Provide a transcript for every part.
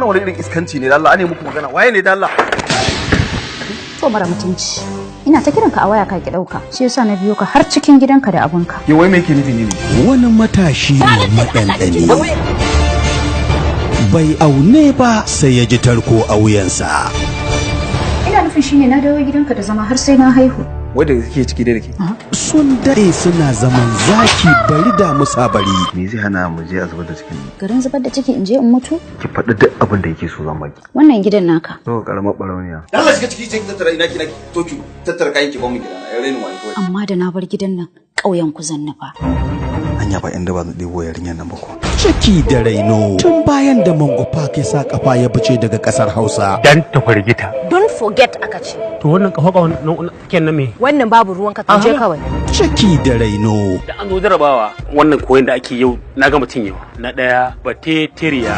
Wannan wani irin iskanci ne da Allah, ane muku magana. Waye ne da Allah? To mara mutunci. Ina ta kiranka a waya ka ki dauka. Shi yasa na biyo ka har cikin gidanka da abunka. Ke wai me yake nufi ne? Wani matashi ne maɗanɗani. Bai aune ba sai ya ji tarko a wuyansa. Ina nufin shine na dawo gidanka da zama har sai na haihu. Wai da kike ciki dai da ke. Sun daɗe suna zaman zaki bari da musa bari. Me zai hana mu je a zubar da cikin? Garin zubar da ciki in je in mutu? Ki faɗi duk abin da yake so zan baki. Wannan gidan naka. To karamar barauniya. Allah shiga ciki ce ki tattara ina ki naki to ki tattara kayan ki ba mu gidana. Ya raini wani kawai. Amma da na bar gidan nan ƙauyen ku zan nufa. Anya ba inda ba zan ɗebo yarinyar nan ba ko. Ciki da raino tun bayan da Mango Park ya sa kafa ya fice daga kasar Hausa. Dan ta firgita. Don't forget aka ce. To wannan kafa kafa kenan me? Wannan babu ruwanka, ka je kawai. Ciki da raino. Da an zo jarabawa wannan koyon da ake yau na gama cinyewa. Na ɗaya batetiriya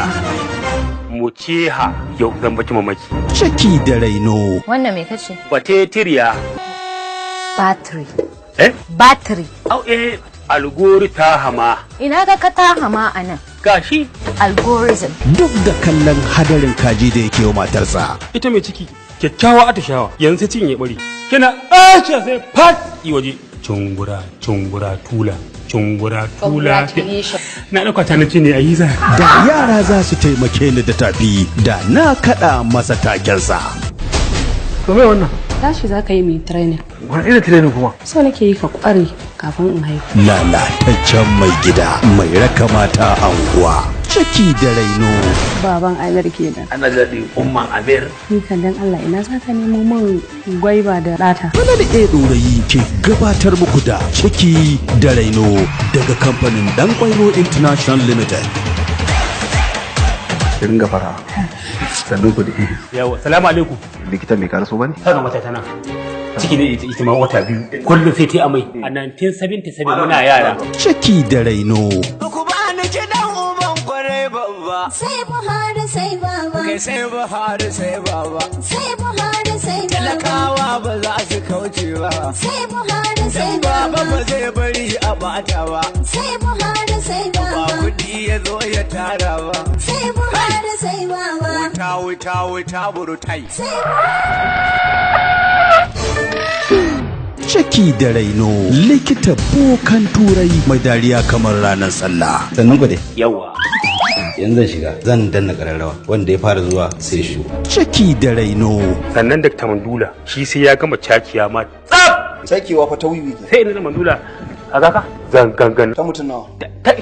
muciha yau zan baki mamaki. Ciki da raino. Wannan me kace? Batetiriya. Battery. Eh? Battery. Au eh algori ta hama. Ina ga ka ta hama anan. Gashi. Algorithm. Duk da kallon hadarin kaji da yake wa matarsa. Ita mai ciki kyakkyawa atishawa yanzu sai cinye bari. Kina ace sai fat yi waje. Cungura cungura tula cungura tula. Na ɗauka ta nace ne a yi za. Da yara za su taimake ni da tafi da na kaɗa masa takensa. To me wannan? Tashi za ka yi mai training. Wani irin training kuma? So nake yi ka kware kafin in haihu. Lalataccen mai gida mai raka mata anguwa. Ciki da raino. Baban Amir kenan. Ana daɗi umman Amir. Ni kan dan Allah ina za ka nemo min gwaiba da ɗata. Falal A Ɗorayi ke gabatar muku da Ciki da Raino daga kamfanin Dan Kwairo International Limited. Ki ringa fara. Sannu ku dai. Yawa, salamu alaikum. Likita mai karaso bane? Kaga mata tana. Ciki ne ita ma wata 2. Kullum sai ta amai. A 1977 muna yara. Ciki da raino. Ku bani kiɗan uban kwarai babba. Sai Buhari sai baba. Kai sai Buhari sai baba. Sai Buhari sai baba. Talakawa ba za su kauce ba. Sai Buhari sai baba. Baba ba zai bari a bata ba. Sai Buhari sai Ba baba. kuɗi ya zo ya tara ba. Sai Buhari sai baba. Wuta wuta wuta burutai. Sai Ciki da raino likita bokan turai mai dariya kamar ranar sallah. Sannan ku dai. Yawa. Yanzu zan shiga zan danna kararrawa wanda ya fara zuwa sai ya shigo. Ciki da raino. Sannan Dr. Mandula shi sai ya gama cakiya ma tsaf. Sakewa fa ta wiwi ke. Sai ina Mandula kaga ka zangangan. Ta mutum nawa?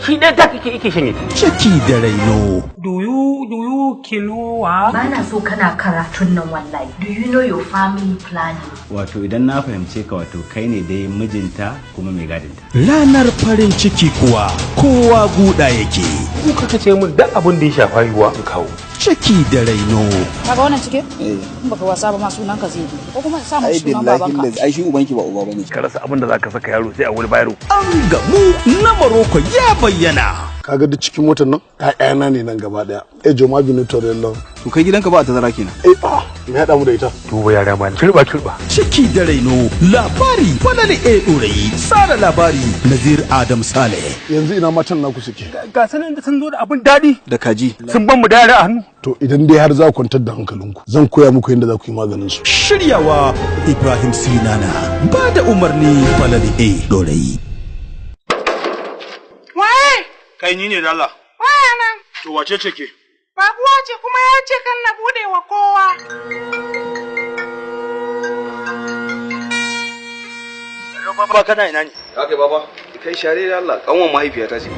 Shi ɗaya ta kike yake shanye. Ciki da raino. Do you kinowa? Bana so kana karatun nan wallahi. Do you know your family planning? Wato idan na fahimce ka wato kai ne dai mijinta kuma mai gadinta. Ranar farin ciki kuwa kowa guda yake. Ku kaka ce min duk abin da ya shafa haihuwa in kawo. Ciki da raino. Kaga wannan cike? In baka wasa ba ma sunan ka zai bi. Ko kuma sa mu Ai sunan billahi babanka. lazi ai shi ubanki ba uba bane. Ka rasa abin da zaka saka yaro sai a wani bayaro. An gamu na Maroko ya bayyana. Kaga duk cikin motar nan ƴaƴana ne nan gaba daya. Eh Joma Binu Torello. To kai gidanka ba a tazara kenan. Eh ah me haɗa mu da ita? Duba yara ma kirba kirba. Ciki da raino labari Falal A Ɗorayi tsara labari Nazir Adam Saleh. Yanzu ina matan naku suke. Ga sanin da sun zo da abin daɗi. Da kaji. Sun ban mu da yara a hannu. To idan dai har za ku kwantar da hankalinku zan koya muku yadda za ku yi maganin su. Shiryawa Ibrahim Sinana ba da umarni Falal A Ɗorayi. Waye? Kai ni ne da Allah. Waya nan. To wace ce ke? Babuwa ce kuma ya ce kan na bude wa kowa. Baba kana ina ne? Kai baba. Kai share da Allah kanwan mahaifiyata ce.